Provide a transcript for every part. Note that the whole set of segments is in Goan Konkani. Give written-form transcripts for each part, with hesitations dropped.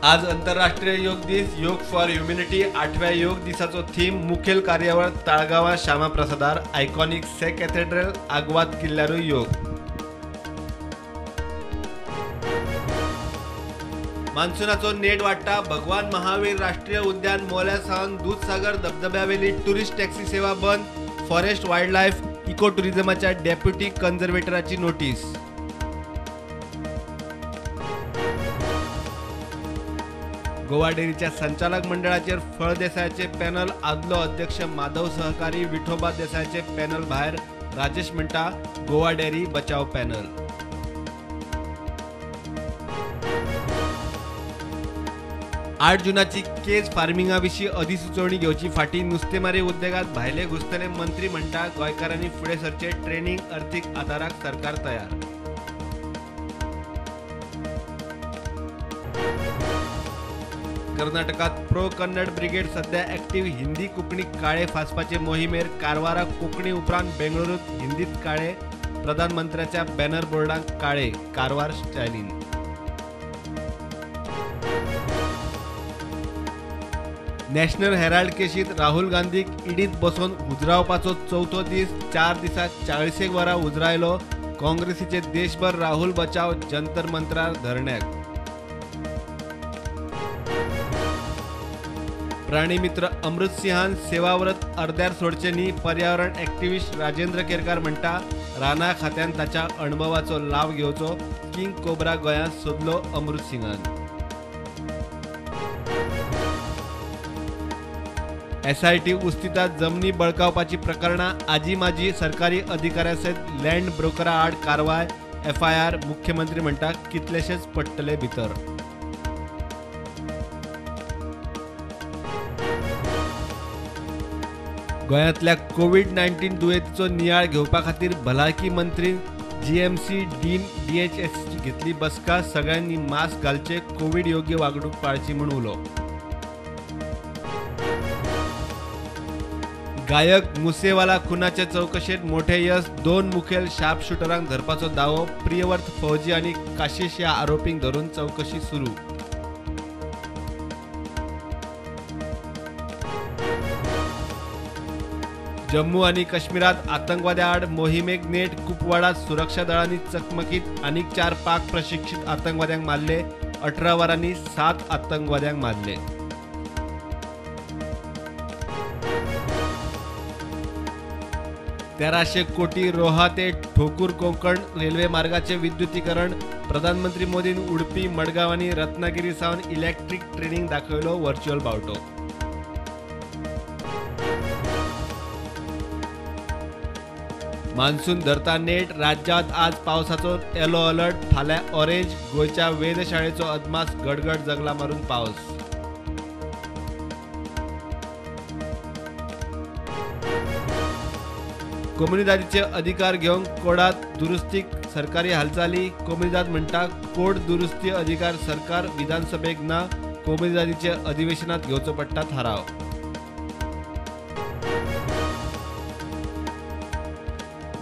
आज अंतरराष्ट्रीय योग दीस. योग फॉर ह्युमॅनिटी. आठव्या योग दिसाचो थीम. मुखेल कार्यावळ ताळगांवां श्यामाप्रसादार. आयकॉनिक से कॅथेड्रल आग्वाद किल्ल्यारूय योग. मान्सूनाचो नेट वाडटा. भगवान महावीर राष्ट्रीय उद्यान मोल्या सावन दूधसागर धबधब्यावेली टुरिस्ट टॅक्सी सेवा बंद. फॉरेस्ट वायल्ड लायफ इको टुरिझमाच्या डेप्युटी कन्झर्वेटराची नोटीस. गोवा डेअरीच्या संचालक मंडळाचेर फळदेसायाचे पॅनल. आदलो अध्यक्ष माधव सहकारी विठोबा देसायाचे पॅनल भायर. राजेश म्हणटा गोवा डेअरी बचाव पॅनल. आठ जुनाची केज फार्मिंगा विशीं अधिसुचोवणी घेवची फाटी. नुस्तेमारी उद्देगात भायले घुसतले. मंत्री म्हणटा गोंयकारांनी फुडें सरचे. ट्रेनिंग अर्थीक आदाराक सरकार तयार. कर्नाटकात प्रो कन्नड ब्रिगेड सध्या ऍक्टिव्ह. हिंदी कोंकणी काळे फासपाचे मोहिमेर. कारवाराक कोंकणी उपरांत बेंगळुरूत हिंदीत काळे. प्रधानमंत्र्याच्या बॅनर बोर्डांक काळे. कारवार स्टायलीन. नॅशनल हेराल्ड केशीत राहुल गांधीक ईडीत बसोवन उजरावपाचो चवथो दीस. 4 दिसांत 40 वरां उजरायलो. काँग्रेसीचे देशभर राहुल बचाव जंतर मंतरार धरण्याक. प्राणीमित्र अमृत सिंहान सेवाव्रत अर्द्यार सोडचे न्ही. पर्यावरण ऍक्टिव्हिस्ट राजेंद्र केरकार म्हणटा राना खात्यान ताच्या अणभवाचो लाव घेवचो. किंग कोब्रा गोंयांत सोदलो अमृत सिंहान. एसआयटी उस्तितात जमनी बळकावपाची प्रकरणां. आजी माजी सरकारी अधिकाऱ्या सयत लँड ब्रोकरा आड कारवाय. एफआयआर. मुख्यमंत्री म्हणटा कितलेशेच पडटले भितर. गोंयांतल्या कोवीड-19 दुयेंतीचो नियाळ घेवपा खातीर भलायकी मंत्री जीएमसी डीन डीएचएसची घेतली बसका. सगळ्यांनी मास्क घालचे, कोवीड योग्य वागणूक पाळची म्हूण उलो. गायक मुसेवाला खुनाचे चवकशेंत मोठे यस. 2 मुखेल शार्प शूटरांक धरपाचो दावो. प्रियवर्त फौजी आनी काशिश ह्या आरोपींक धरून चवकशी सुरू. जम्मू आनी काश्मीरात आतंकवाद्या आड मोहिमेक नेट. कुपवाडात सुरक्षा दळांनी चकमकीत आनीक 4 पाक प्रशिक्षित आतंकवाद्यांक मारले. 18 वरांनी 7 आतंकवाद्यांक मारले. तेराशे कोटी रोहा ते ठोकूर कोंकण रेल्वे मार्गाचे विद्युतीकरण. प्रधानमंत्री मोदीन उडपी, मडगांव आनी रत्नागिरी सावन इलेक्ट्रीक ट्रेनींक दाखयलो व्हर्च्युअल बावटो. मान्सून धरता नेट. राज्यात आज पावसाचो येलो अलर्ट. फाल्यां ऑरेंज. गोंयच्या वेधशाळेचो अदमास. गडगड जगला मारून पावस. कोमुनिदादीचे अधिकार घेवंक कोडात दुरुस्तीक सरकारी हालचाली. कोमुनिदाद म्हणटा कोड दुरुस्ती अधिकार सरकार विधानसभेक ना. कोमुनिदादीचे अधिवेशनात घेवचो पडटा थाराव.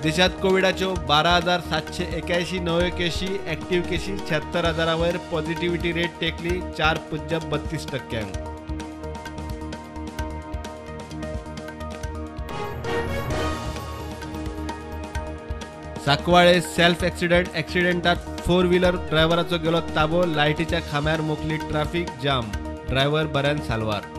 देशात कोविडाच्यो 12,781 नव्यो केशी. ऍक्टिव्ह केशी 76,000 वयर. Positivity rate टेकली 4.32%. साकवाळे सेल्फ ऍक्सिडंट. ऍक्सिडंटात 4 व्हीलर ड्रायव्हराचो गेलो ताबो. लायटीच्या खांब्यार मोखली ट्राफिक जाम. ड्रायव्हर बऱ्यान साल्वार.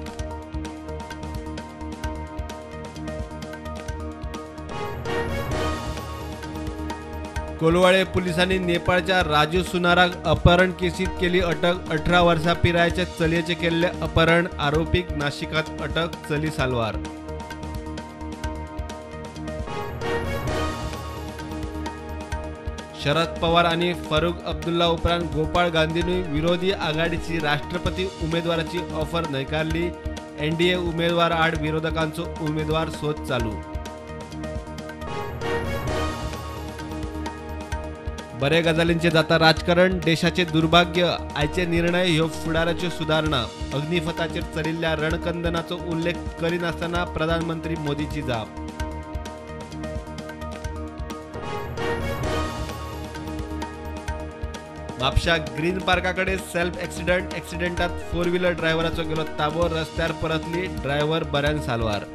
कोलवाळे पुलिसांनी नेपाळच्या राजू सुनाराक अपहरण केसीत केली अटक. 18 वर्सां पिरायेच्या चलयेचें केल्लें अपहरण. आरोपीक नाशिकांत अटक. चली साल्वार. शरद पवार आनी फारूक अब्दुल्ला उपरांत गोपाळ गांधीनूय विरोधी आघाडीची राष्ट्रपती उमेदवाराची ऑफर न्हयकारली. एनडीए उमेदवार आड विरोधकांचो उमेदवार सोद चालू. बरे गजालींचे जाता राजकारण. देशाचे दुर्भाग्य. आयचे निर्णय ह्यो फुडाराच्यो सुदारणा. अग्निपथाचेर चलिल्ल्या रणकंदनाचो उल्लेख करिनासतना प्रधानमंत्री मोदीची जाप. म्हापशा ग्रीन पार्का कडेन सेल्फ एक्सिडंट. एक्सिडंटात 4 व्हीलर ड्रायव्हराचो गेलो ताबो. रस्त्यार परतली, ड्रायव्हर बऱ्यान साल्वार.